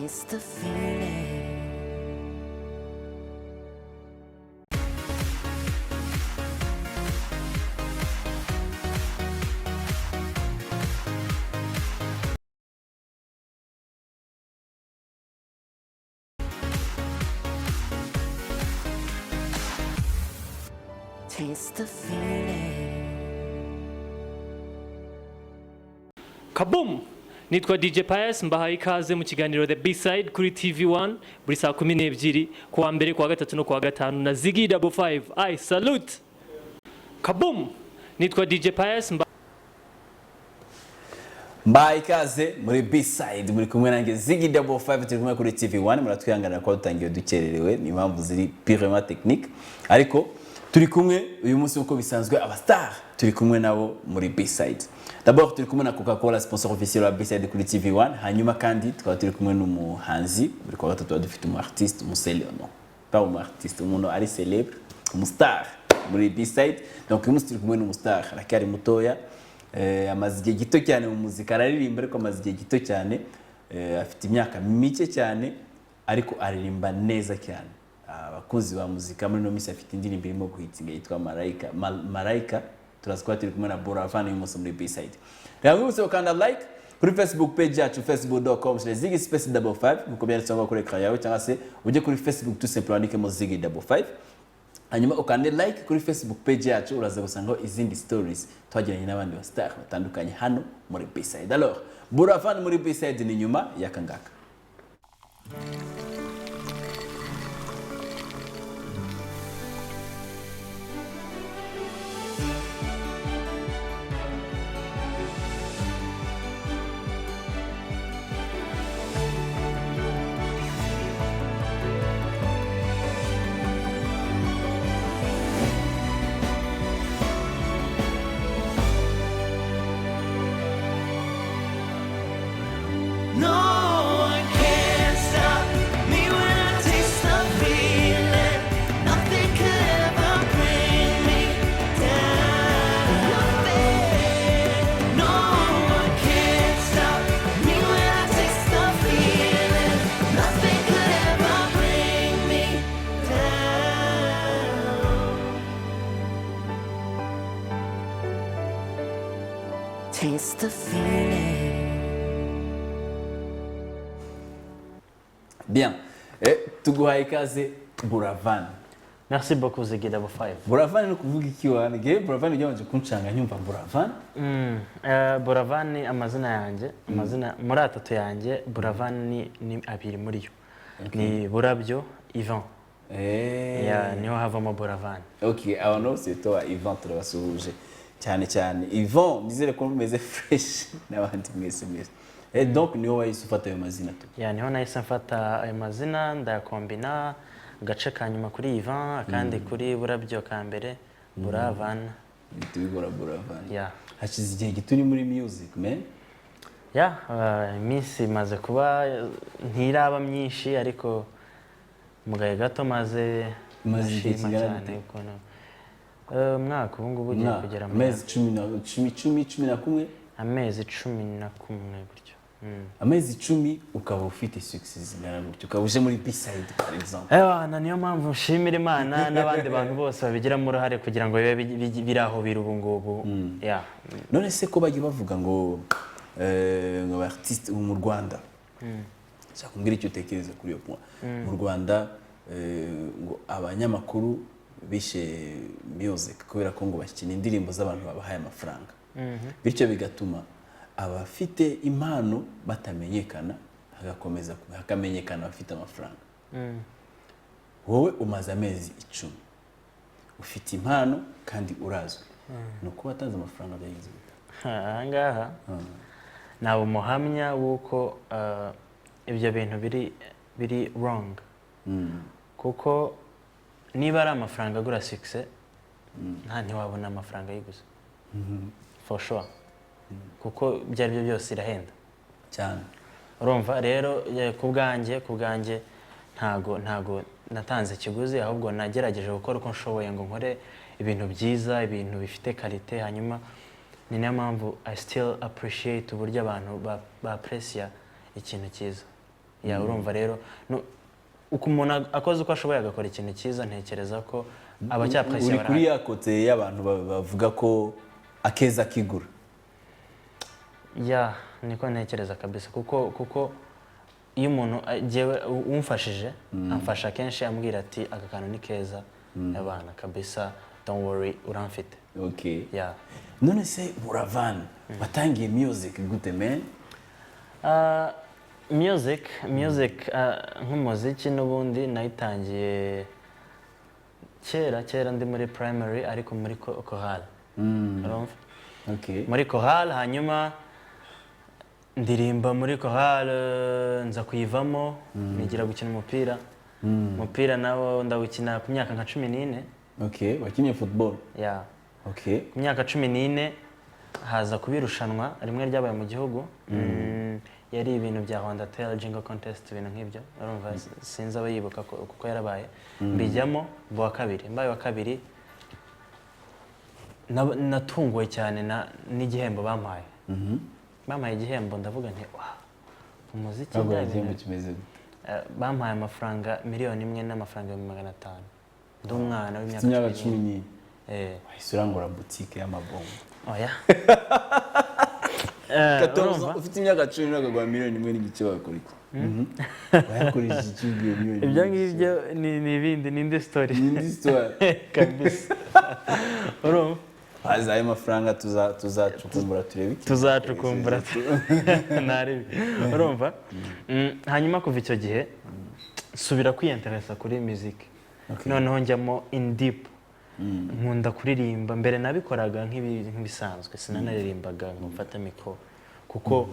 Taste the feeling. Taste the feeling. Kaboom! Nitwa DJ Pius, mbahaye ikaze mu kiganiro The B-Side kuri TV1 buri saa 12, kuwa mbere, kuwa gatatu no kuwa gatanu, na Ziggy 55. I salute! Kaboom! Nitwa DJ Pius mba Mbaye ikaze muri B-side, muri kumwe nanjye Ziggy 55, turi kumwe kuri TV1. Muratwihanganira kuba dutangiye dukererewe, ni impamvu ziri purement technique, ariko turi kumwe uyu munsi uko bisanzwe, aba star turi kumwe nabo muri B-side. D'abord turi kumwe na Coca-Cola, sponsor officiel wa B-side kuri TV1. Hanyuma kandi tukaba turi kumwe n'umuhanzi. Buri kuwa gatatu tuba dufite umu artiste, umu non pas umu artiste, umuntu ari célèbre, umu star muri B-side. Donc uyu munsi turi kumwe n'umu star, aracyari mutoya. Amaze igihe gito cyane mu muzika, araririmba ariko amaze igihe gito cyane. Afite imyaka mike cyane ariko aririmba neza cyane. Abakunzi ba muzika, muri ino minsi afite indirimbo irimo guhitinga yitwa Marayika. Marayika. Turazi kuba turi kumwe na Buravan uyu munsi muri B-side. Reka mwibutse gukanda like kuri Facebook page yacu, facebook.com/Ziggy space 55, nkuko byanditse ngaho kuri écran yawe, cyangwa se ujye kuri Facebook tout simplement wandikemo Ziggy 55, hanyuma ukande like kuri Facebook page yacu, uraza gusangaho izindi stories twagiranye n'abandi ba star batandukanye hano muri B-side. Alors, Buravan muri B-side ni nyuma y'aka ngaka. No one can stop me when I taste the feeling. Nothing could ever bring me down. No one can stop me when I taste the feeling. Nothing could ever bring me down. Taste the feeling. Bien. Tuguhaye ikaze, Buravan. Merci beaucoup, Ziggy 55. Buravan ni ukuvuga iki wana ngewe? Buravan byabanje kuncanga nyumva Buravan. Buravan ni amazina yanjye, amazina muri atatu yanjye Buravan ni abiri muri yo. Ni Burabyo Ivan. Ya, niho havamo Buravan. Ok, abantu bose bitwa Ivan turabasuhuje cyane cyane. Ivan, nizere ko mumeze fresh n'abandi mwese mwese. Donc niho wahise ufata ayo mazina tu? Ya, niho nahise mfata ayo mazina, ndayakombina, agace ka nyuma kuri Ivan, akandi kuri Burabyo ka mbere, Buravan. Tubikora Buravan. Ya. Hashize igihe gito uri muri music, man. Ya, iminsi imaze kuba ntiraba myinshi, ariko mu gahe gato maze Umaze igihe ndashima kingana cyane gute? ukuntu umwaka ubu ngubu ugiye Umwaka, kugera mu amezi 10 na 10, 10, 11. Amezi 11 gutyo. Amezi 10 ukaba ufite success zingana gutyo, ukaba uje muri B-side par exemple. Ewana, niyo mpamvu nshimira Imana n'abandi bantu bose babigiramo uruhare kugira ngo bibe biri aho biri ubu ngubu, ya. None se ko bajya bavuga ngo ngo aba artiste mu Rwanda, nshaka kumbwira icyo utekereza kuri iyo point, mu Rwanda ngo abanyamakuru bishe music kubera ko ngo bakina indirimbo z'abantu babahaye amafaranga, bityo bigatuma abafite impano batamenyekana, hagakomeza hakamenyekana abafite amafaranga. Wowe umaze amezi 10, ufite impano kandi urazwi, ni uko watanze amafaranga, byagenze gute? Aha ngaha naba umuhamya w'uko ibyo bintu biri wrong, kuko niba ari amafaranga agura success, ntiwabona amafaranga ayiguze for sure, kuko ibyo ari byo byose irahenda. Cyane. Urumva rero, ku bwanjye ntago natanze ikiguzi, ahubwo nagerageje gukora uko nshoboye ngo nkore ibintu byiza, ibintu bifite qualité. Hanyuma ni nayo mpamvu I still appreciate uburyo abantu ba appreciate ikintu cyiza. Ya, urumva rero uko umuntu akoze uko ashoboye agakora ikintu cyiza, ntekereza ko abacyapresiye Uri kuri ya côté y'abantu bavuga ko akeza kigura. Ya, niko ntekereza kabisa, kuko iyo umuntu jyewe umfashije, amfasha kenshi ambwira ati: "Aka kantu ni keza abana kabisa, don't worry, uramfite." Ya. None se Buravan, watangiye music gute, man? Music nk'umuziki n'ubundi nayitangiye kera kera ndi muri primary, ariko muri chorale, urumva? Okay. Muri chorale, hanyuma ndirimba muri chorale, nza kuyivamo nigira gukina umupira. Umupira nawo ndawukina ku myaka nka 14. Okay, wakinnye football? Ya. Okay. Ku myaka 14 haza kuba irushanwa rimwe ryabaye mu gihugu. Yari ibintu bya Rwanda Tel Jingle Contest, ibintu nk'ibyo, urumva? Sinzi abayibuka kuko yarabaye. Mbijyamo mba wa kabiri. Mbaye wa kabiri, natunguwe cyane n'igihembo bampaye. Bampaye igihembo, ndavuga nti: "Wow, umuziki Ntabwo bya igihembo bintu." kimeze gute? Bampaye amafaranga 1,000,000 n'amafaranga 500,000, ndi umwana Ufite w'imyaka imyaka 14. 14? Eh. Wahise urangura boutique y'amabombo? Oya. 14. Urumva? Ufite imyaka 10 ukagura 1,500,000, wakora iki? Wayakoresha iki ubwo miliyoni Ibyo imwe n'igice? ngibyo ni ibindi, ni indi story. Ni indi story. Kabisa, urumva? Haza ayo mafaranga tuzacukumbura turebe iki. Tuzacukumbura ntaribi, urumva? Hanyuma kuva icyo gihe nsubira kwiyenteresa kuri music. Noneho njyamo in deep, nkunda kuririmba. Mbere nabikoraga nk'ibisanzwe, sinanaririmbaga ngo mfate mikoro, kuko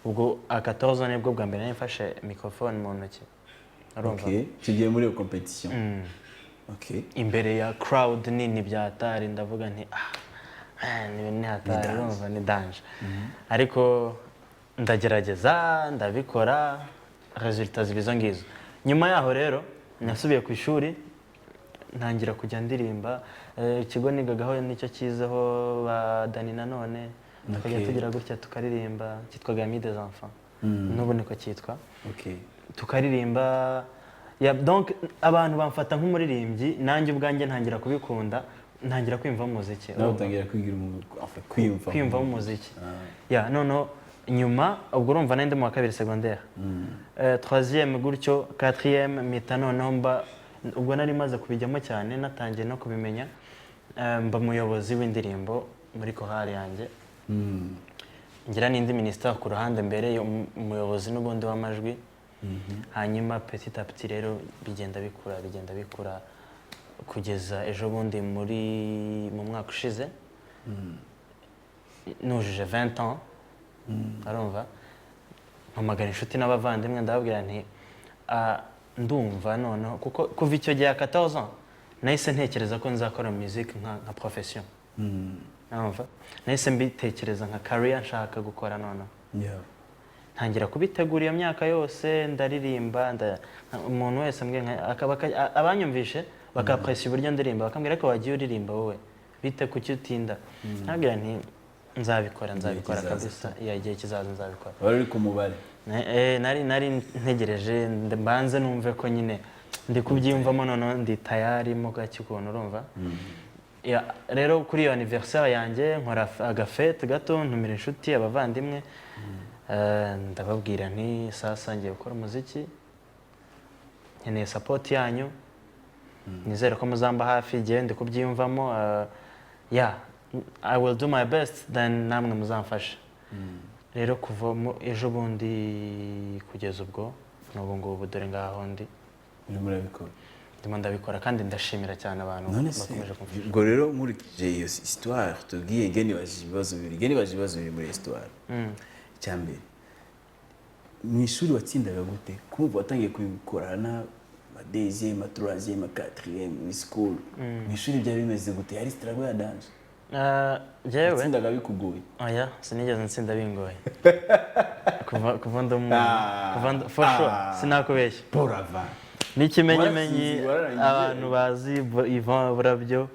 ubwo akatoza nibwo bwa mbere nari mfashe microphone mu ntoki, urumva? Okay, tugiye muri iyo competition. Okay. Imbere ya crowd nini bya hatari, ndavuga nti: "Ah man, ibintu ni hatari," urumva? Ni danger. Ariko ndagerageza, ndabikora, résultats ziba izo ngizo. Nyuma yaho rero nasubiye ku ishuri, ntangira kujya ndirimba. Ikigo nigagaho nicyo kizeho ba Dani nanone, tukajya tugira gutya tukaririmba. Cyitwaga Amis des Enfants, n'ubu niko cyitwa. Tukaririmba ya, donc abantu bamfata nk'umuririmbyi, nanjye ubwanjye ntangira kubikunda, ntangira kwiyumvamo umuziki. Nawe utangira kwigira umuntu, enfin, kwiyumva. Kwiyumvamo umuziki, ya. Noneho nyuma ubwo urumva nari ndi mu wa kabiri secondaire, troisième gutyo, quatrième, mpita noneho mba, ubwo nari maze kubijyamo cyane, natangiye no kubimenya, mba umuyobozi w'indirimbo muri korali yanjye, ngira n'indi minisiteri ku ruhande mbere umuyobozi n'ubundi w'amajwi. Hanyuma petit à petit rero bigenda bikura, bigenda bikura, kugeza ejo bundi muri mu mwaka ushize nujuje 20 ans, arumva mpamagara inshuti n'abavandimwe, ndababwira nti: "Ah, ndumva noneho," kuko kuva icyo gihe 14 ans nahise ntekereza ko nzakora music nka profession, urumva? Nahise mbitekereza nka career nshaka gukora noneho. Ntangira kubitegura iyo myaka yose, ndaririmba, umuntu wese mbwiye abanyumvishe bakapresiya uburyo ndirimba, bakambwira: "Ariko wagiye uririmba wowe, bite? Kuki utinda?" Nkabwira nti: "Nzabikora, nzabikora." Kizaza. Kabisa, iya, igihe kizaza nzabikora. Wari uri ku mubare. Nari ntegereje mbanze numve ko nyine ndi kubyiyumvamo, noneho ndi tayari mo gake ukuntu, urumva? Ya, rero kuri iyo anniversaire yanjye nkora agafete gato, ntumira inshuti, abavandimwe. Ndababwira nti: "Sasa ngiye gukora umuziki, nkeneye support yanyu, nizere ko muzamba hafi. Igihe ndi kubyiyumvamo, yeah, I will do my best, then namwe muzamfashe." Rero kuva ejo bundi kugeza ubwo n'ubu ngubu, dore ngaho ndi. Urimo urabikora. Ndimo ndabikora, kandi ndashimira cyane abantu None se bakomeje kumfasha. Ubwo rero nkurikije iyo histoire tubwiye, nge nibajije ibibazo bibiri, nge nibajije ibibazo bibiri muri iyo histoire. Icya mbere, mu ishuri watsindaga gute? Kumva watangiye kubikora na ma deuxième, ma troisième, ma quatrième muri school, mu ishuri byari bimeze gute? Yari struggle ya danger? Njyewe Watsindaga bikugoye? Oya, sinigeze nsinda bingoye kuva ndi umwana. Ah, Kuva for sure, ah. sinakubeshya. Porava. N'ikimenyimenyi, Waratsinze, wararangije. abantu bazi Yvan Burabyo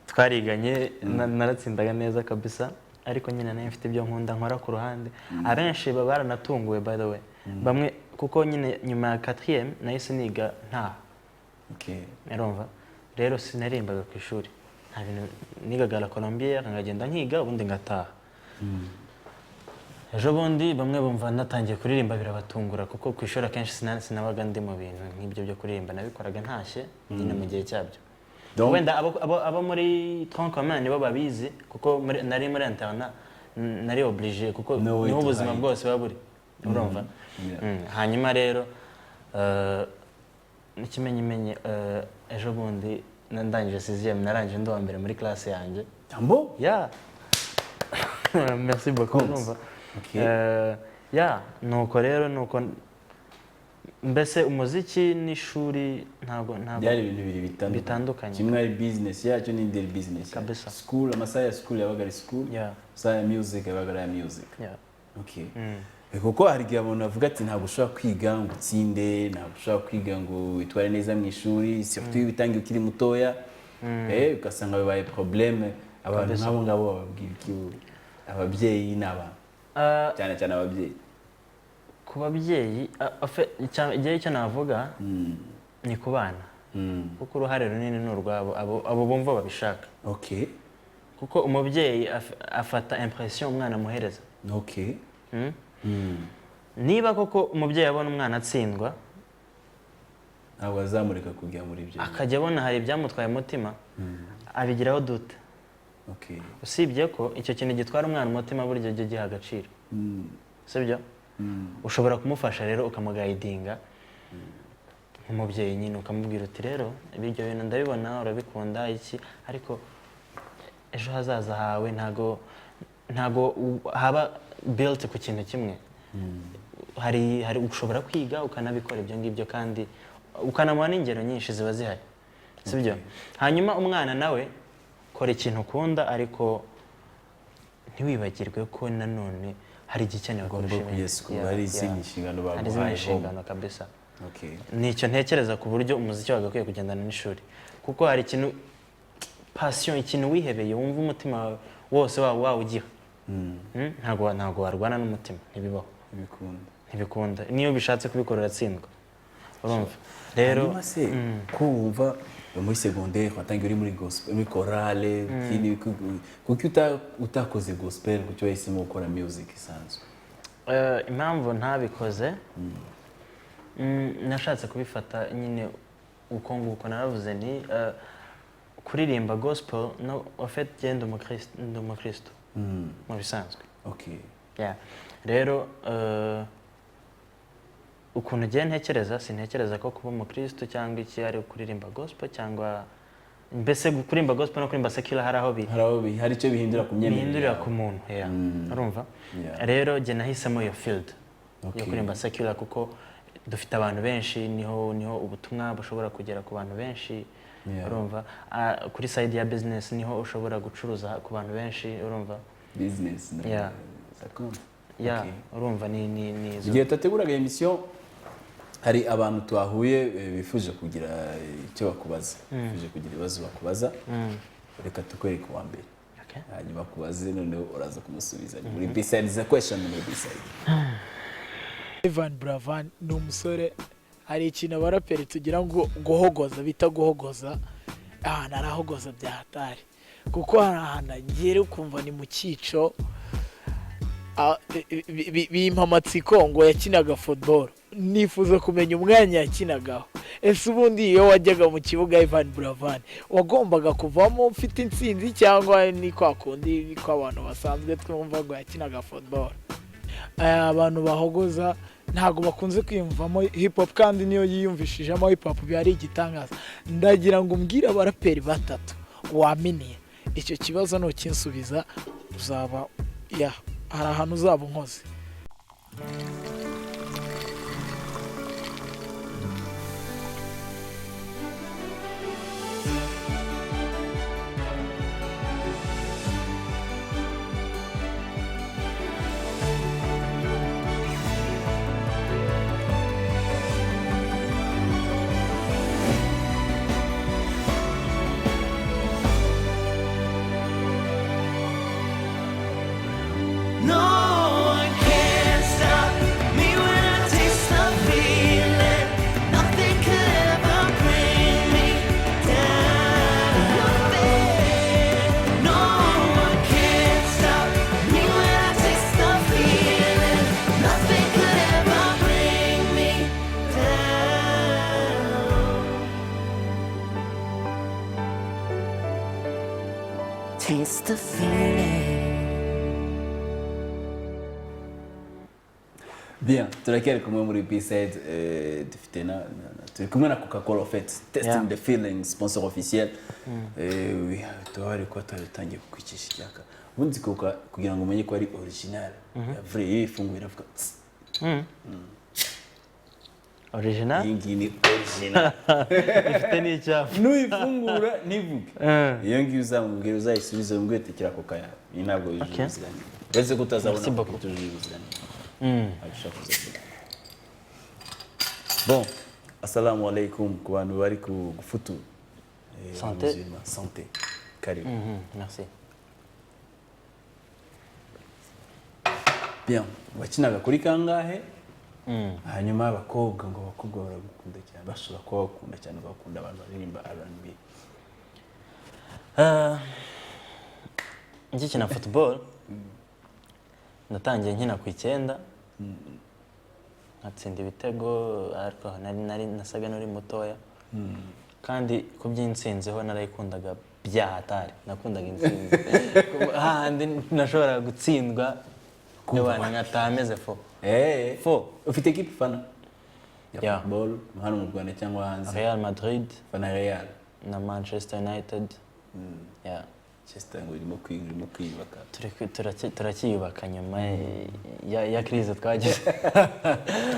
twariganye, naratsindaga neza kabisa, ariko nyine nayo mfite ibyo nkunda nkora ku ruhande. Abenshi baba baranatunguwe, by the way, bamwe Kuko nyine nyuma ya quatrième nahise niga ntaha. Urumva rero, sinaririmbaga ku ishuri, nta bintu nigaga La Colombière, nkagenda nkiga, ubundi ngataha. Ejo bundi bamwe bumva natangiye kuririmba birabatungura, kuko ku ishuri akenshi sinabaga ndi mu bintu nk'ibyo byo kuririmba, nabikoraga ntashye nyine mu gihe cyabyo. Wenda abo muri tronc commun nibo babizi, kuko nari muri internat, nari obligé, kuko No way niho to ubuzima hide. bwose buba buri, urumva. Hanyuma rero n'ikimenyimenyi, ejo bundi ndangije sixième, narangije ndi uwa mbere muri classe yanjye. Tambo. Ya, merci beaucoup. Congs. Urumva. Ya, nuko rero, nuko mbese umuziki n'ishuri ntabwo Byari ibintu bibiri bitandukanye. Bitandukanye. Kimwe ari business yacyo n'indi ari business yacyo. Kabisa. School, amasaha ya school yabaga ari school, amasaha ya music yabaga ari aya music. Okay. Kuko hari igihe abantu bavuga ati ntabwo ushobora kwiga ngo utsinde, ntabwo ushobora kwiga ngo witware neza mu ishuri, surtout iyo ubitangiye ukiri mutoya, ugasanga bibaye problème. Abantu nk'abo ngabo bababwira iki? Ababyeyi n'abana, cyane cyane ababyeyi. Ku babyeyi, en fait, igihe icyo navuga ni ku bana, kuko uruhare runini ni urwabo, abo bumva babishaka, kuko umubyeyi afata impression umwana amuhereza. Niba koko umubyeyi abona umwana atsindwa, Ntabwo azamureka kujya muri ibyo. akajya abona hari ibyamutwaye umutima, abigiraho dute. Usibye ko icyo kintu gitwara umwana umutima burya ujya giha agaciro, sibyo? Ushobora kumufasha rero, ukamuguidinga nk'umubyeyi nyine, ukamubwira uti rero ibyo bintu ndabibona urabikunda iki, ariko ejo hazaza hawe ntago haba built ku kintu kimwe. Hari ushobora kwiga ukanabikora ibyo ngibyo, kandi ukanamuha n'ingero nyinshi ziba zihari, sibyo? Hanyuma umwana nawe, kora ikintu ukunda, ariko ntiwibagirwe ko nanone hari igikenewe Ugomba kurusha ibindi. Yes, kuba hari izindi nshingano Hari izindi baguhaye home. nshingano kabisa. Nicyo ntekereza ku buryo umuziki wagakwiye kugendana n'ishuri, kuko hari ikintu passion, ikintu wihebeye, wumva umutima wawe wose wawugiha. Ntabwo warwana n'umutima, ntibibaho. Bikunda. Ntibikunda, niyo bishatse kubikora uratsindwa, urumva rero. Hanyuma se ko wumva muri secondaire watangiye uri muri gospel, muri chorale, ikindi, kuki utakoze gospel? Kuki wahisemo gukora music isanzwe? Impamvu ntabikoze, nashatse kubifata nyine uko nguko naravuze ni kuririmba gospel no en fait njye ndi umukristo mu bisanzwe. Yeah. Rero ukuntu ugiye ntekereza, sintekereza ko kuba umukristo cyangwa iki ari ukuririmba gospel, cyangwa mbese kuririmba gospel no kuririmba secular hari aho Hari aho hari icyo bihindura ku myemerere bihindurira yawe. ku muntu, yeah. Urumva. Rero jye nahisemo iyo field yo kuririmba secular, kuko dufite abantu benshi, niho ubutumwa bushobora kugera ku bantu benshi. Urumva. Ah, kuri side ya business niho ushobora gucuruza ku bantu benshi, urumva. Business ça compte. Yeah. Urumva ni izo. Igihe twateguraga émission, hari abantu twahuye bifuje kugira icyo bakubaza, bifuje kugira ibibazo bakubaza. Reka tukwereke uwa mbere, hanyuma akubaze, noneho uraza kumusubiza. Ni muri B-side, is a question muri B-side. Ivan Buravan ni umusore, hari ikintu abaraperi tugira ngo guhogoza, bita guhogoza, ahantu arahogoza bya hatari, kuko hari ahantu agera ukumva ni mu cyico. Bimpa amatsiko ngo yakinaga football, nifuza kumenya umwanya yakinagaho. Ese ubundi iyo wajyaga mu kibuga, Ivan Buravan, wagombaga kuvamo ufite intsinzi, cyangwa ni kwa kundi ko abantu basanzwe twumva ngo yakinaga football? Abantu bahogoza ntabwo bakunze kwiyumvamo hip hop, kandi niyo yiyumvishijemo hip hop biba ari igitangaza. Ndagira ngo umbwire abaraperi batatu waminiye. Icyo kibazo nukinsubiza uzaba ya hari ahantu uzaba unkoze. No one can stop Taste the feeling. Bien, turacyari kumwe muri B-side, dufite turi kumwe na Coca-Cola Fest, testing the feeling, sponsor officiel. Oui, tuhari kuba twari dutangiye kukwicisha icyaka. Ubundi Coca, kugira ngo umenye ko ari original ya vrai, iyo ifunguye iravuga tss. Original. Iyi ngiyi ni original. Ifite n'icyapa. Nuyifungura ntivuge, iyo ngiyo uzamubwira, uzayisubize, umubwire uti kira Coca yawe, iyi ntabwo yujuje ubuziranenge, uretse ko utazabona Merci beaucoup. itujuje ubuziranenge. Ntabwo ushobora kuzakora. Bon, assalamu alaikum ku bantu bari ku gufutu. Santé. Musulman. Santé, karibu. Merci. Bien, wakinaga kuri kangahe? Hanyuma abakobwa, ngo abakobwa baragukunda cyane, bashobora kuba bakunda cyane, bakunda abantu baririmba R&B. Ngikina football, natangiye nkina ku 9, nkatsinda ibitego, ariko nari nasaga n'uri mutoya. Kandi ku by'intsinziho narayikundaga bya hatari, nakundaga intsinzi. Hahandi nashoboraga gutsindwa, abantu nkataha meze fo. Fo ufite equipe ufana ya football hano mu Rwanda cyangwa hanze? Real Madrid. Fana Real? Na Manchester United, yeah. Manchester ngo irimo kwiyubaka. Turacyiyubaka nyuma ya crise twagize.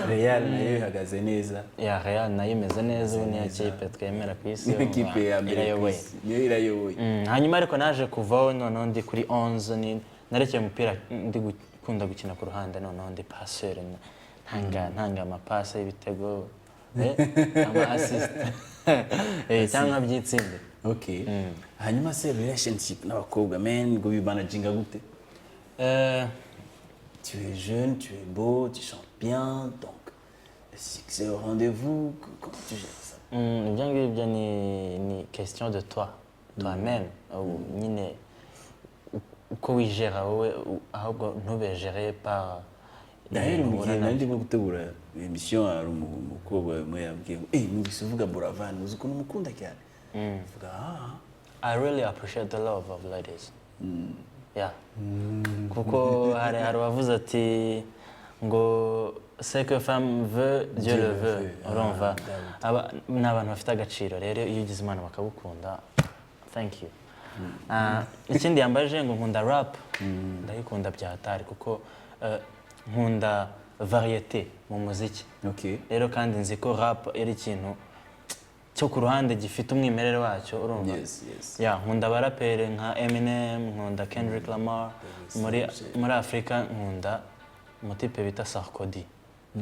Real nayo ihagaze neza. Ya, Real nayo imeze neza ubu, niyo kipe twemera ku isi. Niyo kipe ya mbere ku Irayoboye. isi, niyo irayoboye. Hanyuma ariko naje kuvaho, noneho ndi kuri 11, ni narekeye umupira ndi gukunda gukina ku ruhande, noneho ndi passeur, ntanga amapase y'ibitego, ama assist, cyangwa byitsinde. Okay, hanyuma se relationship n'abakobwa, man, ngo bimanaginga gute? Tu es jeune, tu es beau, tu chantes bien, donc le succès au rendez-vous, comment tu gères ça? Ibyo ngibyo ni question de toi toi-même. Nyine uko wijera wowe, ahubwo ntube géré par D'ailleurs, ibintu mu uhura gihe nari nabyo. ndimo gutegura émission, hari umukobwa umwe yambwiye ngo numvise uvuga Buravan, uzi ukuntu mukunda cyane, mvuga ah. I really appreciate the love of ladies. Yeah. Kuko hari uwavuze ati ngo ce que femme veut, Dieu le veut. Urumva? Aba ni abantu bafite agaciro rero, iyo ugize Imana bakagukunda, thank you. Ah, ikindi yambaje ngo nkunda rap, ndayikunda bya hatari kuko nkunda variété mu muziki. Rero kandi nzi ko rap ari ikintu cyo ku ruhande gifite umwimerere wacyo, urumva? Yes. Ya, nkunda abaraperi nka Eminem, nkunda Kendrick Lamar. Muri Afurika nkunda umutipe bita Sarkodie.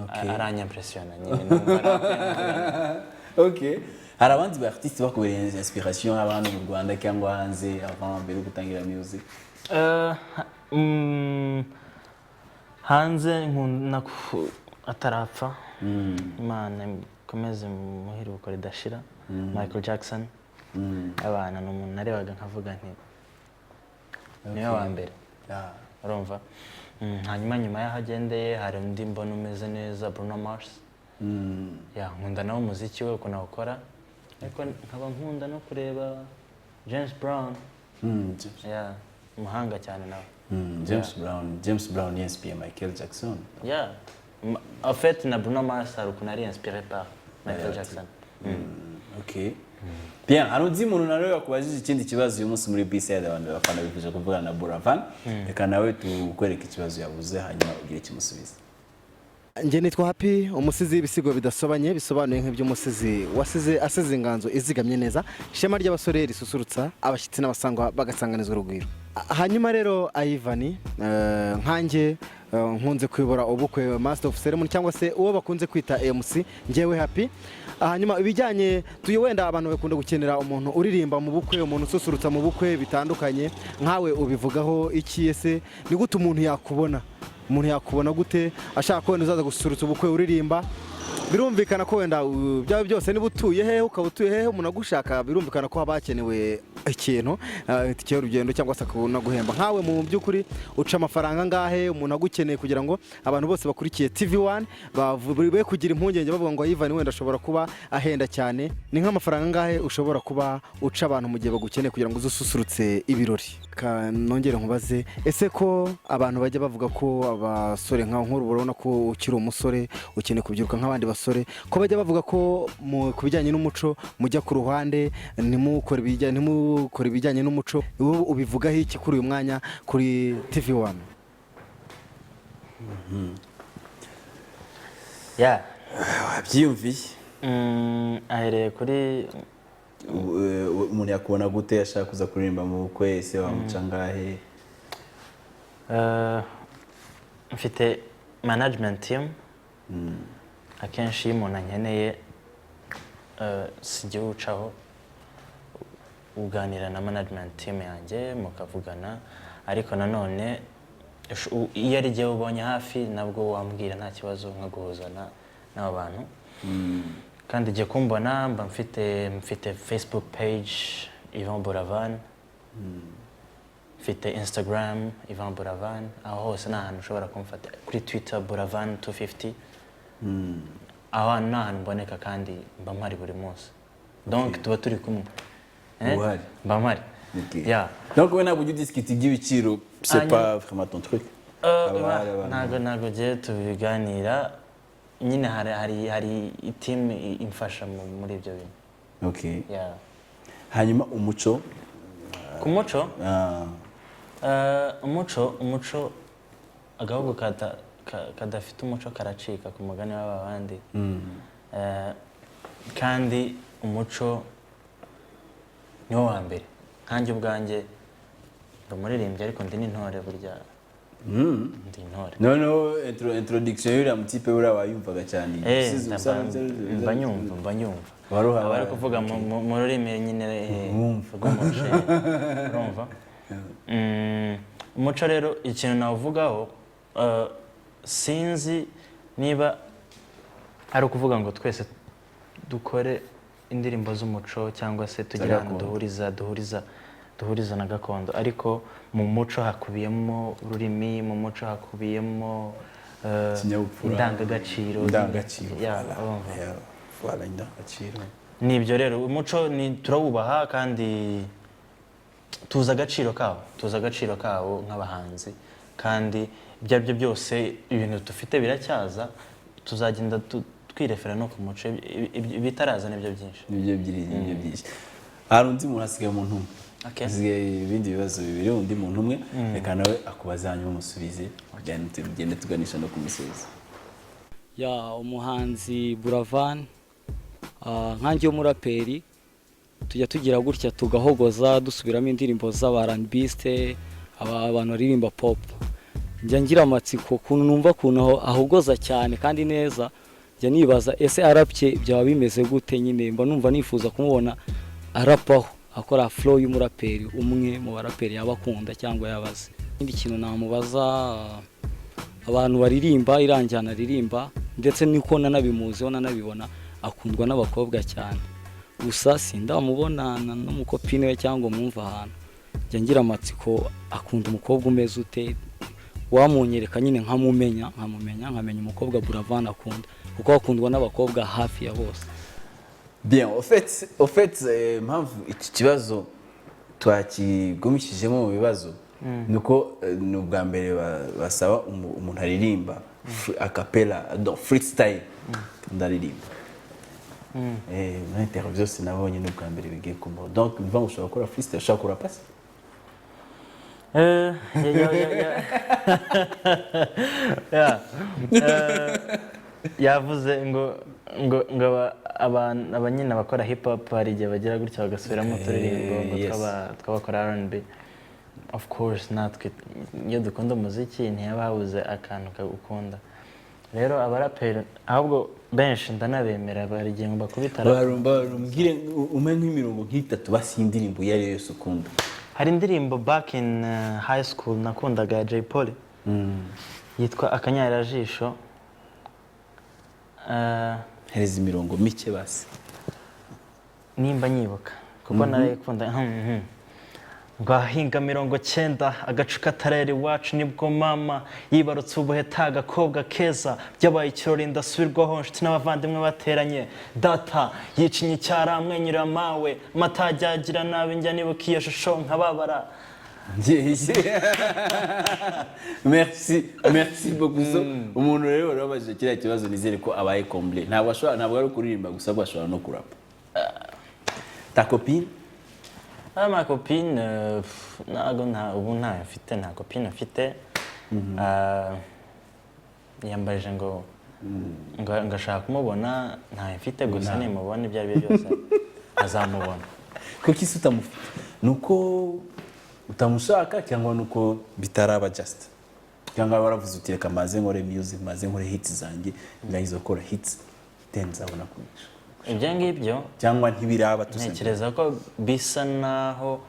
Aranyimpressiona nyine, numva rap ye. Okay, hari abandi ba artiste bakubereye inspiration, haba hano mu Rwanda cyangwa hanze, avant, mbere yo gutangira music? Hanze nkunda atarapfa, Imana ikomeze muhe iruhuko ridashira, Michael Jackson. Abana ni umuntu narebaga nkavuga nti niwe wa mbere. Urumva? Hanyuma nyuma y'aho agendeye hari undi mbona umeze neza, Bruno Mars. Ya, nkunda nawe umuziki we ukuntu awukora, ariko nkaba nkunda no kureba James Brown. James, Ya, umuhanga cyane nawe. James Brown, James Brown inspiré Michael Jackson. Yeah. En fait, na Bruno Mars hari ukuntu ari inspiré par Michael Jackson. Okay. Bien, hari undi muntu nawe wakubajije ikindi kibazo uyu munsi muri B-side, abantu bafana bifuje kuvugana na Buravan. Reka nawe tukwereke ikibazo yavuze, hanyuma ugire ikimusubiza. Njye nitwa Happy, umusizi w'ibisigo bidasobanye, bisobanuye nk'iby'umusizi wasize asize inganzo izigamye neza, ishema ry'abasore risusurutsa abashyitsi n'abasangwa bagasanganizwa urugwiro. Hanyuma rero Ivan, nkanjye nkunze kuyobora ubukwe, master of ceremony cyangwa se uwo bakunze kwita MC, njyewe Happy. Hanyuma ibijyanye tuye, wenda abantu bakunda gukenera umuntu uririmba mu bukwe, umuntu ususurutsa mu bukwe bitandukanye, nkawe ubivugaho iki? Ese ni gute umuntu yakubona? Umuntu yakubona gute ashaka ko wenda uzaza gususurutsa ubukwe uririmba? Birumvikana ko wenda byaba byose, niba utuye hehe, ukaba utuye hehe, umuntu agushaka, birumvikana ko haba hakenewe ikintu, itike y'urugendo cyangwa se akanaguhemba. Nkawe mu by'ukuri uca amafaranga angahe umuntu agukeneye, kugira ngo abantu bose bakurikiye TV1 be kugira impungenge bavuga ngo Ivan wenda ashobora kuba ahenda cyane? Ni nk'amafaranga angahe ushobora kuba uca abantu mu gihe bagukeneye kugira ngo uze ususurutse ibirori? Nongere nkubaze, ese ko abantu bajya bavuga ko abasore nka nk'uru, urabona ko ukiri umusore, ukeneye kubyiruka nk'abandi basore, ko bajya bavuga ko ku bijyanye n'umuco mujya ku ruhande, ntimukore ibijyanye n'umuco, wowe ubivugaho iki kuri uyu mwanya kuri TV1? Yeah. Wabyiyumviye? Ahereye kuri Umuntu yakubona gute ashaka kuza kuririmba mu bukwe? Ese wamuca angahe? Mfite management team. Akenshi iyo umuntu ankeneye, sijya uwucaho, uganira na management team yanjye mukavugana. Ariko nanone iyo ari jyewe ubonye hafi, nabwo wambwira, nta kibazo, nkaguhuza n'abo bantu. Kandi igihe kumbona mba mfite Facebook page Yvan Buravan, mfite Instagram Yvan Buravan, aho hose ni ahantu ushobora kumfata. Kuri Twitter Buravan 250, aho hantu ni ahantu mboneka kandi mba mpari buri munsi, donc tuba turi kumwe. Eh? Uba uhari? Mba mpari. Okay. Yeah. Donc we ntabwo ujya udiscuta iby'ibiciro, c'est pas vraiment ton truc? Haba hari abantu- Ntabwo ngiye tubiganira nyine, hari team imfasha muri ibyo bintu. Okay. Yeah. Hanyuma umuco? Ku muco? Ah, Umuco, agahugu kadafite umuco karacika, ku mugani w'aba bandi. Kandi umuco niwo wa mbere. Nkanjye ubwanjye ndi umuririmbyi, ariko ndi n'intore burya, ndi intore. Noneho introduction y'uriya mutipe buriya wayumvaga cyane? Mba nyumva. Wari uhabaye. Aba ari kuvuga mu rurimi nyine Wumva. rw'umuco, urumva. Umuco rero, ikintu nawuvugaho, sinzi niba ari ukuvuga ngo twese dukore indirimbo z'umuco cyangwa se tugire ahantu gakondo. duhuriza na gakondo, ariko mu muco hakubiyemo ururimi, mu muco hakubiyemo Ikinyabupfura. indangagaciro. Indangagaciro. Yeah, Voilà. urumva. Yeah, voilà, indangagaciro. Ni ibyo rero, umuco ni turawubaha kandi tuzi agaciro kawo nk'abahanzi. Kandi ibyo ari byo byose, ibintu dufite biracyaza, tuzagenda twirefera no ku muco. Ibitaraza nibyo byinshi. Nibyo byiri, nibyo byinshi. Hari undi muntu, hasigaye umuntu umwe. Okay. Hasigaye ibindi bibazo bibiri, undi muntu umwe. Reka nawe akubaze, hanyuma umusubize, tugende tuganisha no ku musozi. Ya, umuhanzi Buravan, nkanjye w'umuraperi, tujya tugira gutya tugahogoza, dusubiramo indirimbo z'aba R&Biste, abantu baririmba pop. Njya ngira amatsiko ukuntu numva ukuntu ahogoza cyane kandi neza. Njya nibaza, ese arapye byaba bimeze gute? Nyine mba numva nifuza kumubona arapaho, akora flow y'umuraperi umwe mu baraperi yaba akunda cyangwa yabaze. Ikindi kintu namubaza, abantu baririmba iranjyana aririmba, ndetse niko nanabimuziho nanabibona, akundwa n'abakobwa cyane. Gusa sindamubona n'umukopine we cyangwa mwumva ahantu. Njya ngira amatsiko, akunda umukobwa umeze ute? Wamunyereka nyine nkamumenya, nkamenya umukobwa Buravan akunda, kuko akundwa n'abakobwa hafi ya bose. Bien, au fait, impamvu iki kibazo twakigumishijemo mu bibazo ni uko ni ubwa mbere basaba umuntu aririmba a cappella, donc freestyle, ndaririmba. Muri interview byose nabonye, ni ubwa mbere bigiye kumbaho. Donc ni ukuvuga ngo ushobora gukora freestyle, ushobora kurapa se? Yeah. Yeah. Yavuze ngo aba nyine abakora hip hop hari igihe bagira gutya bagasubiramo uturirimbo ngo tw'abakora R&B. Of course, natwe iyo dukunda umuziki ntiyaba habuze akantu kagukunda. Rero abaraperi ahubwo benshi ndanabemera, bari igihe ngo bakubita rap. Barumva barumbwire umpe nk'imirongo nk'itatu basi y'indirimbo iyo ari yo yose ukunda. Hari indirimbo back in high school nakundaga ya Jay Polly yitwa Akanyarajisho. Hereza imirongo mike basi. Nimba nyibuka, kuko narayikunda. Ngo ahinga 90 agacu katarera iwacu, nibwo mama yibarutse ubuheta, agakobwa keza. Byabaye ikirori ndasubirwaho, inshuti n'abavandimwe bateranye. Data yicinya icyara, amwenyura mawe, amata ajyagira nabi. Njya nibuka iyo shusho nkababara. Merci, merci beaucoup. So umuntu rero wari wabajije kiriya kibazo, nizere ko abaye comblé. Ntabwo ashobora, ntabwo ari ukuririmba gusa, ahubwo ashobora no kurapa. Ta copine? Ah, ma copine, pff, ntago nta ubu ntayo mfite, nta copine mfite. Ah, yambajije ngo ngashaka kumubona, ntayo mfite, gusa nimubona ibyo ari byo byose azamubona. Kuki se utamufite? Ni uko utamushaka cyangwa ni uko bitaraba just, cyangwa waravuze uti: "Reka maze nkore music, maze nkore hits zanjye, ndangiza gukora hits, then nzabona kumisha"? Ibyo ngibyo Cyangwa ntibiraba tusembe? Ntekereza ko bisa naho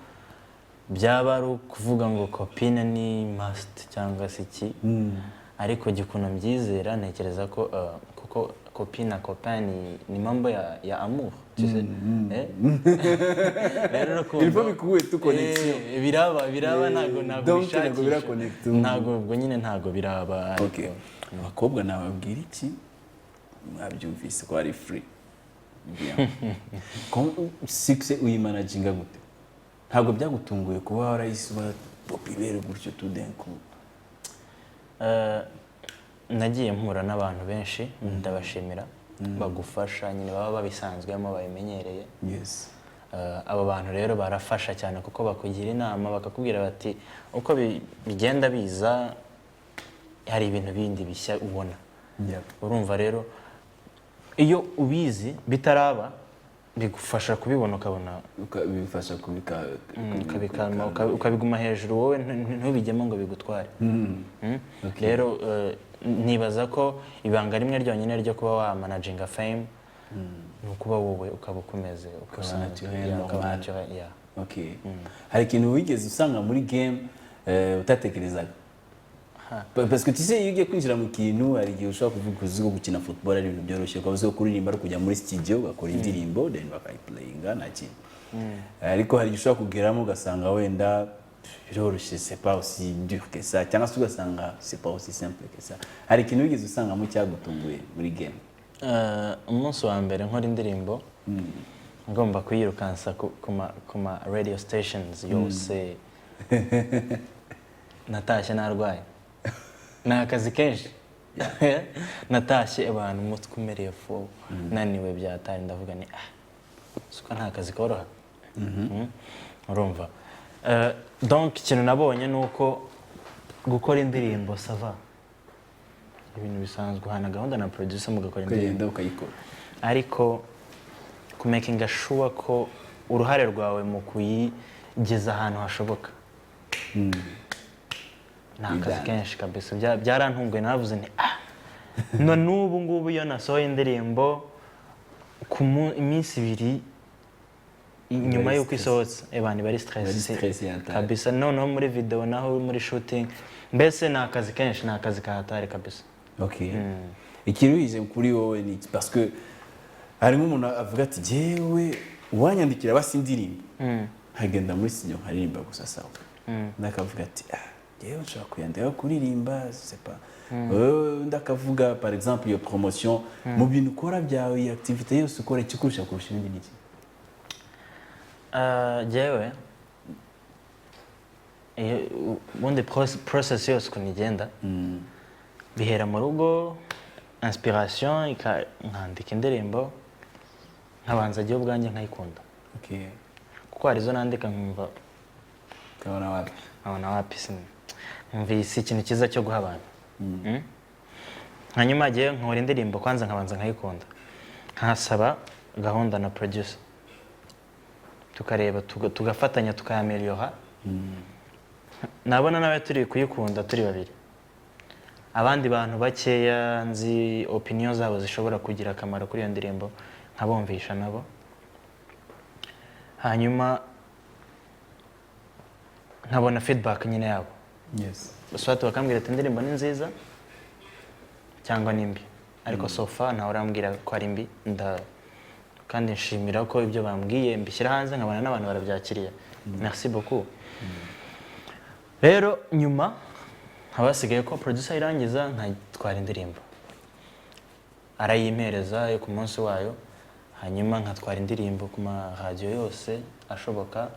byaba ari ukuvuga ngo copine ni must cyangwa se iki, ariko jya ukuntu mbyizera, ntekereza ko kuko copine na copain ni mambo ya amour, tu sais. Eh? Rero urukundo Il faut bikuwe tu connexion. Eh, biraba ntabwo Donc ntabwo bishakisha. Biraconnect. Ntabwo, ubwo nyine ntabwo biraba, ariko Okay, abakobwa nababwira iki? Mwabyumvise ko ari free. Bien. Success uyimanaginga gute? Ntabwo byagutunguye kuba warahise uba populaire gutyo tout d'un coup? Nagiye mpura n'abantu benshi, ndabashimira, bagufasha nyine, baba babisanzwemo, babimenyereye. Abo bantu rero barafasha cyane kuko bakugira inama, bakakubwira bati uko bigenda biza, hari ibintu bindi bishya ubona. Urumva rero, iyo ubizi bitaraba, bigufasha kubibona, ukabona Bifasha kubika ukabikama, ukabiguma hejuru, wowe ntubijyemo ngo bigutware. Rero nibaza ko ibanga rimwe ryonyine ryo kuba wamanaginga fame ni ukuba wowe, ukaba ukomeze Ukaba naturel, Yeah, ukaba normal. naturel, yeah. Okay. Hari ikintu wigeze usanga muri game utatekerezaga? Parce que tu sais, iyo ugiye kwinjira mu kintu, hari igihe ushobora kuvuga uzi ko gukina football ari ibintu byoroshye, ukaba uzi ko kuririmba ari kujya muri studio ugakora indirimbo, then bakayiplayinga, nta kintu. Ariko hari igihe ushobora kugeramo ugasanga wenda biroroshye, c'est pas aussi dur que ça, cyangwa se ugasanga c'est pas aussi simple que ça. Hari ikintu wigeze usangamo cyagutunguye muri game? Umunsi wa mbere nkora indirimbo, ngomba kuyirukansa ku ma radio stations yose, natashye narwaye. Ni akazi kenshi. Natashye abantu umutwe umereye fu, naniwe byatari. Ndavuga ni ah, siko nta kazi koroha. Urumva, donc ikintu nabonye ni uko gukora indirimbo, ça va, ibintu bisanzwe, uhana gahunda na producer mugakora indirimbo, Ukagenda ukayikora. Ariko kumakinga sure ko uruhare rwawe mu kuyigeza ahantu hashoboka ni akazi Bidanje. kenshi kabisa. Byarantunguye, naravuze nti ah, no n'ubu ngubu iyo nasohoye indirimbo, ku iminsi 2 nyuma Bari y'uko stress. isohotse, abantu bari stress. Bari stress yataye. Kabisa. Noneho muri video, naho muri shooting, mbese ni akazi kenshi, ni akazi kahatari kabisa. Okay. Ikiruhije kuri wowe ni iki? Parce que harimo umuntu avuga ati: "Jyewe uwanyandikira basi indirimbo, nkagenda muri studio nkaririmba gusa, sawa." Undi akavuga ati: "Ah, jyewe nshobora kuyandika, kuririmba c'est pas." Undi akavuga, par exemple, iyo promotion. Mu bintu ukora byawe, iyi activité yose ukora, ikikurusha kurusha ibindi ni iki? Jyewe ubundi process yose ukuntu igenda, bihera mu rugo, inspiration, nkandika indirimbo, nkabanza jyewe ubwanjye nkayikunda, kuko hari izo nandika nkumva Ukabona wapi. Nkabona wapi, nkumva iyi si ikintu cyiza cyo guha abantu. Hanyuma jyewe nkora indirimbo, kwanza nkabanza nkayikunda, nkasaba gahunda na producer, tukareba, tugafatanya, tukayameliora. Nabona nawe turi kuyikunda turi babiri, abandi bantu bakeya nzi opinion zabo zishobora kugira akamaro kuri iyo ndirimbo, nkabumvisha nabo, hanyuma nkabona feedback nyine yabo. Swati bakambwira ati indirimbo ni nziza cyangwa ni mbi, ariko so far ntawe urambwira ko ari mbi. Nda Kandi nshimira ko ibyo bambwiye mbishyira hanze, nkabona n'abantu barabyakiriye. Merci beaucoup. Rero nyuma haba hasigaye ko producer ayirangiza, nkatwara indirimbo, arayimpereza yo ku munsi wayo, hanyuma nkatwara indirimbo ku maradiyo yose ashoboka,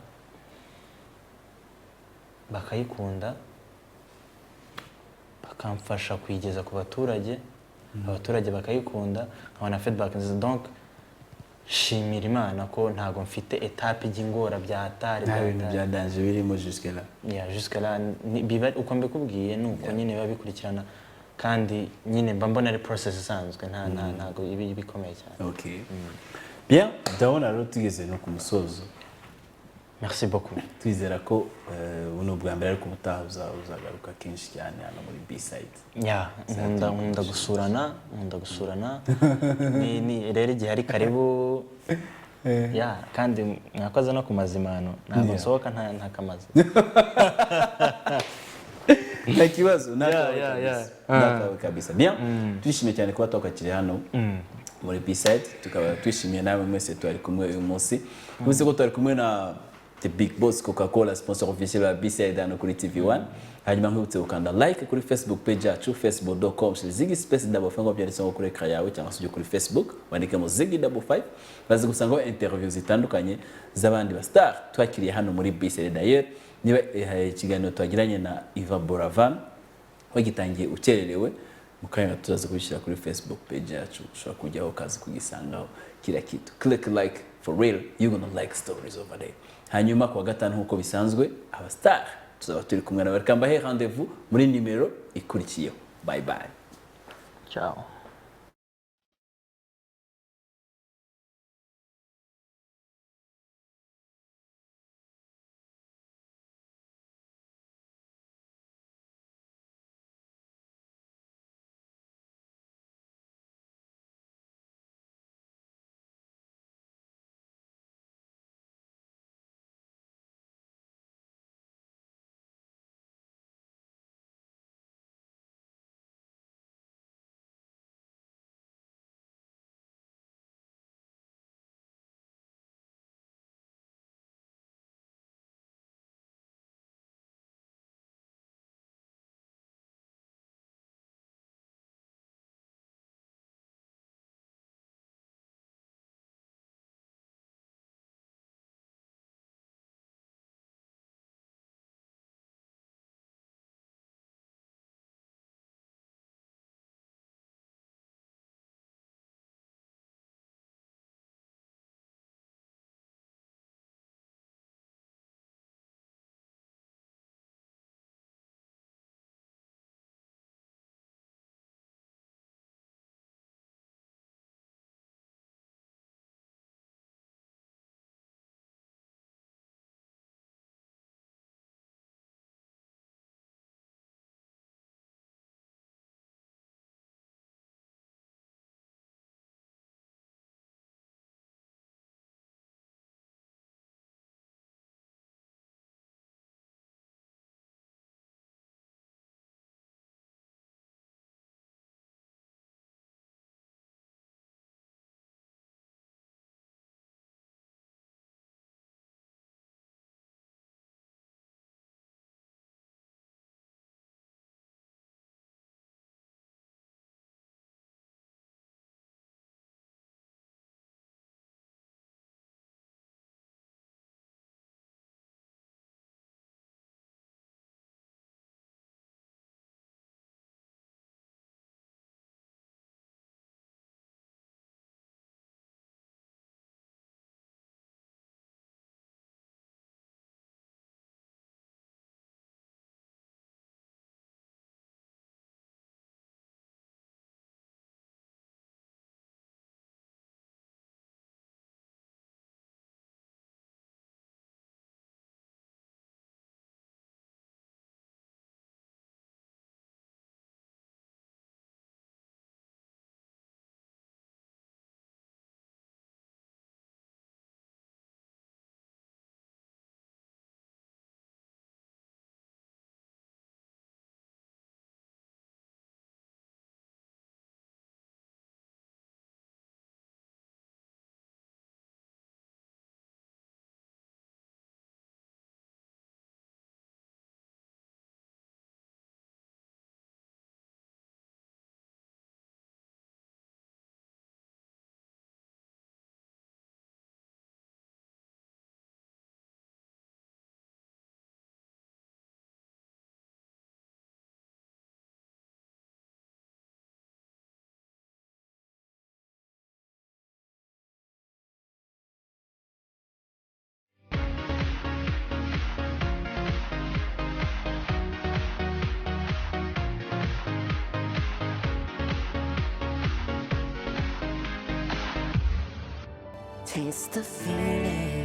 bakayikunda, bakamfasha kuyigeza ku baturage, abaturage bakayikunda, nkabona feedback nziza. Donc shimira Imana ko ntago mfite étape ijya ingora bya hatari. Nta Bya bintu hatari. bya danger birimo jusque là. Yeah, jusque là biba uko mbikubwiye, ni uko nyine biba bikurikirana, kandi nyine mba mbona ari process isanzwe, ntago iba ikomeye cyane. Okay, bien, ndabona rero tugeze no ku musozo. Merci beaucoup. Twizera ko buno bwa mbere, ariko ubutaha uzagaruka kenshi cyane hano muri B-side. Yeah, nkunda gusurana, nkunda gusurana. Ni rero igihe ari karibu. Yeah, kandi mwakoze no ku mazimano, ntabwo nsohoka nta kamazi. Nta kibazo, nta kawe Yeah. kabisa. Nta kawe kabisa. Bien, twishimiye cyane kuba twakakiriye hano muri B-side, tukaba twishimiye nawe mwese twari kumwe uyu munsi. Uzi ko twari kumwe na The Big Boss Coca-Cola, sponsor officiel wa B-side hano kuri TV1. Hanyuma nkwibutse gukanda like kuri Facebook page yacu, facebook.com Ziggy space 55, ngo byanditseho kuri écran yawe, cyangwa se ujye kuri Facebook wandikemo Ziggy 55, baze gusangaho interview zitandukanye z'abandi ba star twakiriye hano muri B-side. D'ailleurs, niba ikiganiro twagiranye na Ivan Buravan wagitangiye ukererewe, mu kanya turaza kubishyira kuri Facebook page yacu, ushobora kujyaho ukaza kugisangaho kila kitu. Click like for real, you gonna like stories over there. Hanyuma kuwa gatanu nk'uko bisanzwe, aba star tuzaba turi kumwe nawe. Reka mbahe rendezvous muri nimero ikurikiyeho. Bye bye. Ciao. Taste the feeling.